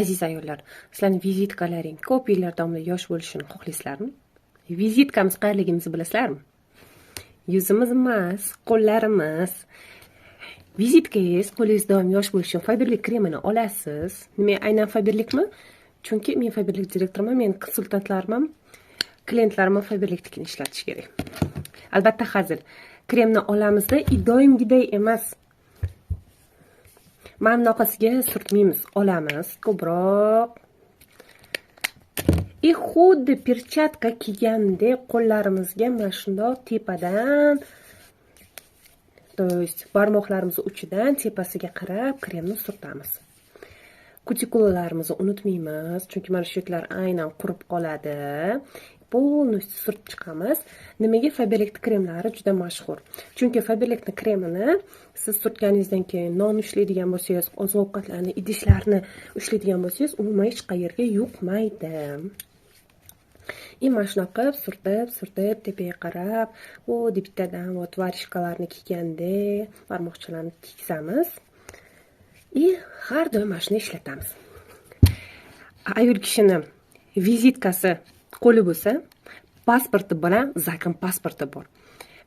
Aziz ayollar, sizlarni vizitkalaring ko'p yillar davomida yosh bo'lishini xohlaysizlarmi? Vizitkamiz qayerligimizni bilasizlarmi? Yuzimiz emas, qo'llarimiz. Vizitkangiz qo'lingiz doim yosh bo'lishi uchun Faberlic kremini olasiz. Nima, aynan Faberlicmi? Chunki men Faberlic direktoriman, meni konsultantlarim ham, klientlarim ham Faberlicnikini ishlatish kerak. Albatta, hazil. Kremni olamizda и doimgiday emas. Mana bunaqasiga surtmaymiz, olamiz ko'proq. И xuddi перчатка kiygandek qo'llarimizga mana shundoq tepadan, то есть barmoqlarimiz uchidan tepasiga qarab kremni surtamiz. Kutikulalarimizni unutmaymiz, chunki mana shu yerlar aynan qurib qoladi. Полностью surtib chiqamiz. Nimaga Faberlic kremlari juda mashhur? Chunki Faberlic kremini siz surtganingizdan keyin non ushlaydigan bo'lsangiz, oziq ovqatlarni, idishlarni ushlaydigan bo'lsangiz, umuman hech qayerga yuqmaydi. И mana shunaqa qilib surtib, surtib tepaga qarab, xuddi bittadan вот варежка larni kiygandek barmoqchalarni kiygizamiz. И har doim mana shuni ishlatamiz. Ayol kishini vizitkasi qo'li bo'lsa, pasporti bilan загранпаспорт i bor.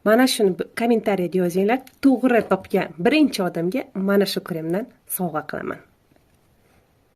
Mana shuni kommentariyada yozinglar. To'g'ri topgan birinchi odamga mana shu kremdan sovg'a qilaman.